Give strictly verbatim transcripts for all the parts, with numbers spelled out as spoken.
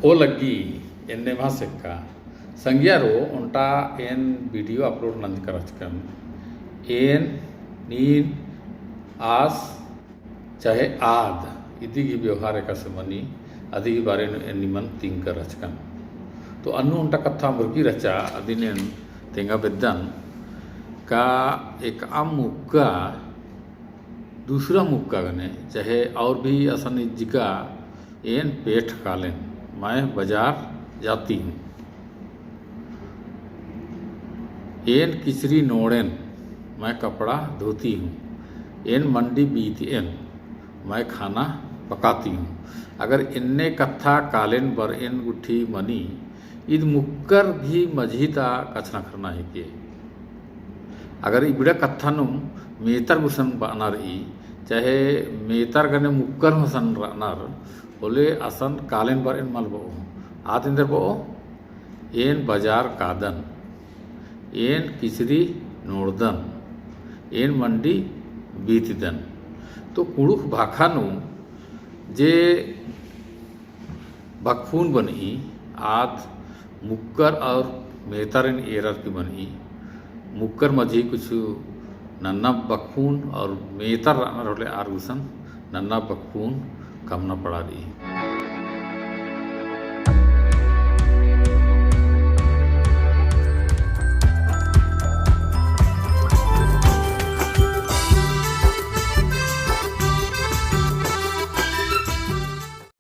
ओ लग्गी एन्ने मल सेक्का। संगियारो ओन्टा एन video upload नंजका रहचकन। एन, नीन, आस, चाहे आद, इदी गही व्यवहार एकासे मनी, अदी गही बारे नू एन निमन तिंगका रहचकन। तो अन्नु ओन्टा कत्था मुर्गी रहचा, अदिन एन तेंगा बेद्दन का एकअम मुक्का दूसरा मुक्का गने, चाहे और भी असन इज्जिका, एन पेट कालेन, मैं बाजार जाती हूँ। एन किचरी नोड़ेन, मैं कपड़ा धोती हूँ। एन मंडी बीतएन, मैं खाना पकाती हूँ। अगर एन्ने कत्था कालेन बरएन गुट्ठी मनी, ईद मुक्कर गही मझी ता कछनखरना हिके। अगर इबड़ा कत्था नू मेतर गुसन बअनर ई, चाहे मेतर गने मुक्कर गुसन रअनर, होले असन कालेन बरएन मल बओ। आद एन्देर बओ, एन बाजार कादन, एन किचरी नोड़दन, एन मंडी बीतदन। तो कुँड़ुख़ भाखा नू जे बकफून बनई, आद मुक्कर और मेतरिन एरर की बनई। मुक्कर मझी कुछ नन्ना बकफून और मेतर रअनर होले आर गुसन नन्ना बकफून कमना पड़ा रई।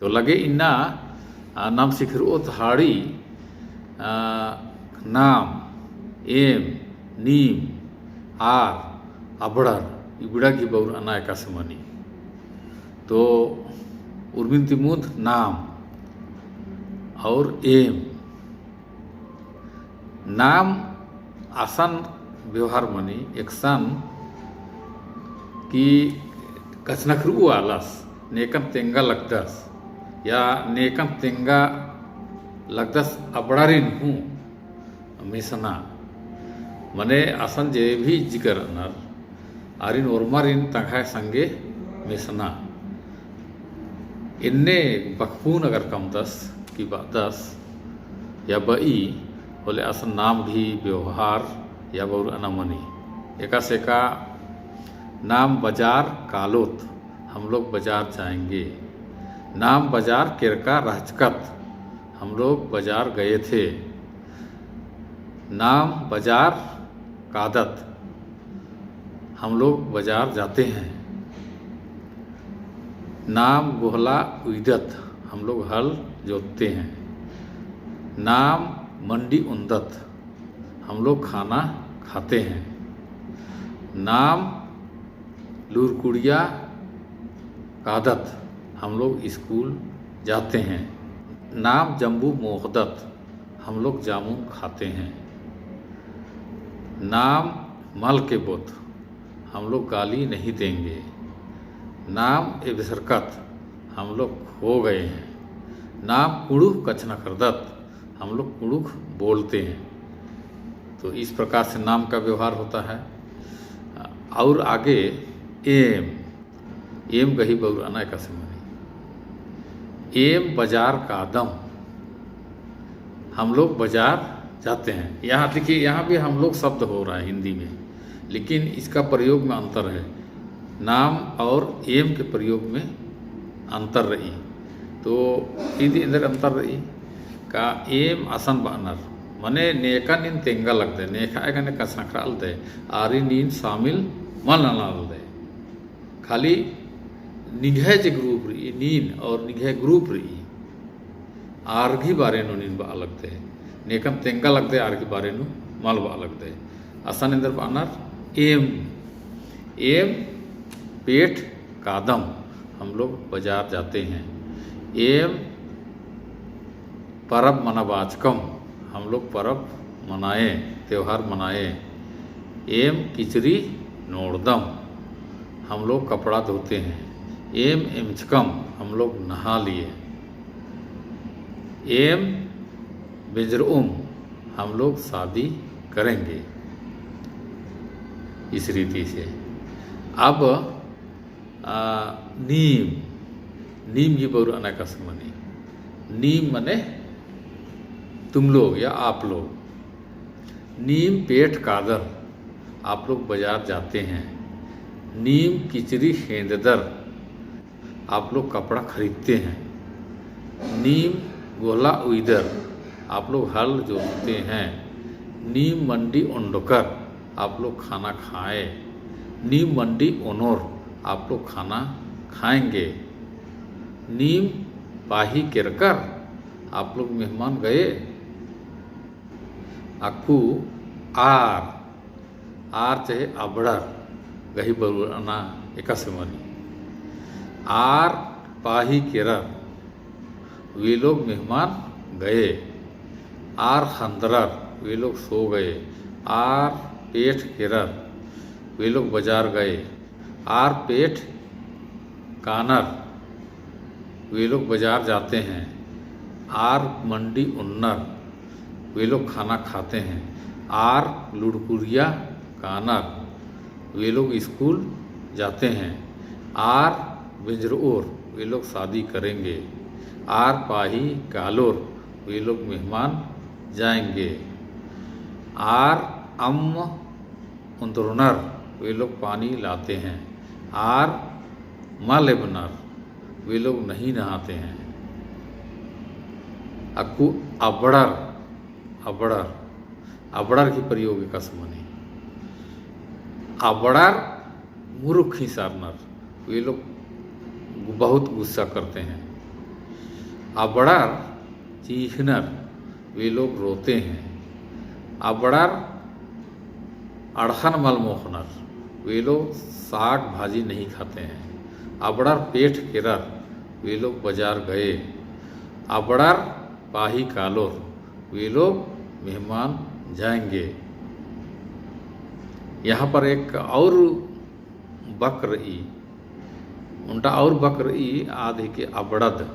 तो लगे इन्ना, आ, नाम सिखरओत हाड़ी, आ, नाम, एम, नीम, आर, अबड़र, इबड़ा गही बउरअना एकासे मनी। तो उर्मिन ती मुन्द नाम और एम। नाम असन व्यवहार मनी एकसन कि कछनखरऊ आलस, नेकन तेंगा लगदस, या नेकन तेंगा लगदस अबड़ारिन हूँ मेसना। मने असन जे भी इज्जिकर रअनर, आरिन ओर्मारिन तंग्है संगे मेसना। एन्ने बकफून अगर कमदस कि बअदस या बई, होले असन नाम गही व्यवहार या बउरअना मनी। एकासे का नाम बाजार कालोत, हम लोग बाजार जाएंगे। नाम बाजार केरका रहचकत, हम लोग बाजार गए थे। नाम बाजार कादत, हम लोग बाजार जाते हैं। नाम गोहला उइदत, हम लोग हल जोतते हैं। नाम मंडी ओन्दत, हम लोग खाना खाते हैं। नाम लूरकुड़िया कादत, हम लोग स्कूल जाते हैं। नाम जम्बू मोख़दत, हम लोग जामुन खाते हैं। नाम मल केबोत, हम लोग गाली नहीं देंगे। नाम एबसरकत, हम लोग खो गए हैं। नाम कुँड़ुख़ कछनखरदत, हम लोग कुँड़ुख़ बोलते हैं। तो इस प्रकार से नाम का व्यवहार होता है। और आगे एम, एम गही बउरअना एकासे मनी। एम बाजार कादम, हम लोग बाजार जाते हैं। यहाँ देखिए, यहाँ भी हम लोग शब्द हो रहा है हिंदी में, लेकिन इसका प्रयोग में अंतर है। नाम और एम के प्रयोग में अंतर रई। तो इदी एन्देर अंतर रई का एम असन बअनर, मने नेका नीन तेंगा लगदय, नेखय गने कछनखरआ लगदय, आरिन नीन शामिल मल नना लगदय। खाली निंग्है जे group रई, नीन और निंग्है group रई, आर गही बारे नू नीन बआ लगदय, नेकन तेंगा लगदय, आर गही बारे नू मल बआ लगदय। असन एन्देर बअनर एम, एम पेट कादम, हम लोग बाजार जाते हैं। एम परब मनाबाचकम, हम लोग परब मनाए, त्योहार मनाए। एम किचरी नोड़दम, हम लोग कपड़ा धोते हैं। एम एमचकम, हम लोग नहा लिए। एम बेंजरउम, हम लोग शादी करेंगे। इस रीति से अब आ, नीम, नीम गही बउरअना एकासे मनी। नीम मने तुम लोग या आप लोग। नीम पेठ कादर, आप लोग बाजार जाते हैं। नीम किचरी हेंददर, आप लोग कपड़ा खरीदते हैं। नीम गोहला उइदर, आप लोग हल जोतते हैं। नीम मंडी ओंडकर, आप लोग खाना खाए। नीम मंडी ओनोर, आप लोग खाना खाएंगे। नीम पाही केरकर, आप लोग मेहमान गए। अक्कु आर, आर चहे अबड़र, गही बरु अना एकासे मनी। आर पाही केरर, वे लोग मेहमान गए। आर खंदरर, वे लोग सो गए। आर पेठ केरर, वे लोग बाजार गए। आर पेठ कानर, वे लोग बाजार जाते हैं। आर मंडी ओन्नर, वे लोग खाना खाते हैं। आर लुड़कुरिया कानर, वे लोग स्कूल जाते हैं। आर बेंजरओर, वे लोग शादी करेंगे। आर पाही कालोर, वे लोग मेहमान जाएंगे। आर अम्म ओन्दरनर, वे लोग पानी लाते हैं। आर मल एबनर, वे लोग नहीं नहाते हैं। अक्कु अबड़र, अबड़र, अबड़र की प्रयोग एकासे मनी। अबड़र मुरुख ही सरनर, वे लोग बहुत गुस्सा करते हैं। अबड़र चीखनर, वे लोग रोते हैं। अबड़र अड़खन मल मोखनर, वे लोग साग भाजी नहीं खाते हैं। अबड़र पेठ केरर, वे लोग बाजार गए। अबड़र पाही कालोर, वे लोग मेहमान जाएंगे। यहाँ पर एक और बक रई, ओन्टा और बक रई, आद हिके अबड़द।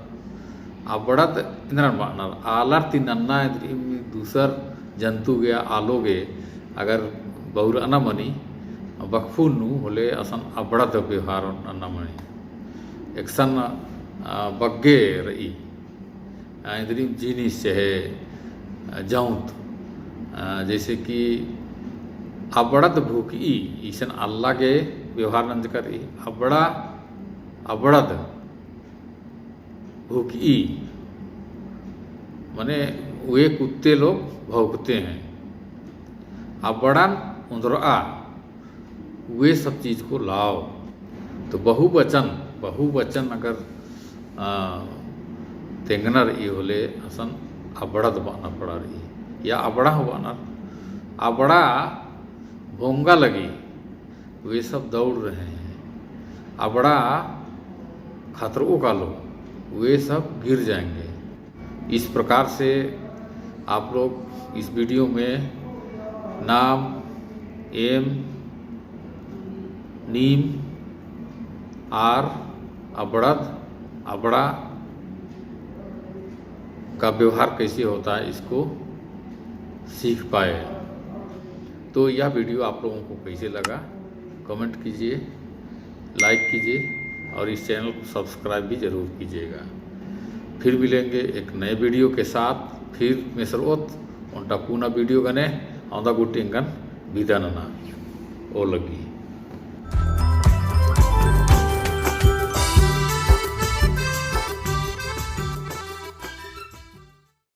अबड़द एन्दरन बअनर, आलर ती नन्ना एन्दरिम दूसर जन्तु गे, आलो गे, अगर बउरअना मनी, बकफुन नू होले असन अबड़द व्यवहार नन्ना मनी। एकसन, आ, बग्गे रई। आ, एन्दरिम जिनिस चहे, आ, जौंत, आ, जैसे कि अबड़द भूकई, इसन अल्ला गे व्यवहार नंजकर ई, अबड़ा, अबड़द भूकई, माने वे कुत्ते लोग भौंकते हैं। अबड़न ओन्दरआ, वे सब चीज को लाओ। तो बहुवचन, बहुवचन अगर, आ, तेंगना रई होले असन अबड़द बअना पड़ा रई। या अबड़ा हूँ बअनर। अबड़ा भोंगा लगी, वे सब दौड़ रहे हैं। अबड़ा खतरओ कालो, वे सब गिर जाएंगे। इस प्रकार से आप लोग इस वीडियो में नाम, एम, नीम, आर, अबड़द, अबड़ा का व्यवहार कैसे होता है, इसको सीख पाए। तो यह वीडियो आप लोगों को कैसे लगा, कमेंट कीजिए। लाइक कीजिए और इस चैनल को सब्सक्राइब भी जरूर कीजिएगा। फिर मिलेंगे एक नए वीडियो के साथ। फिर मेसरओत ओन्टा पुना वीडियो गने औंदा गूटी एंगन बिदा नना ओ लगी।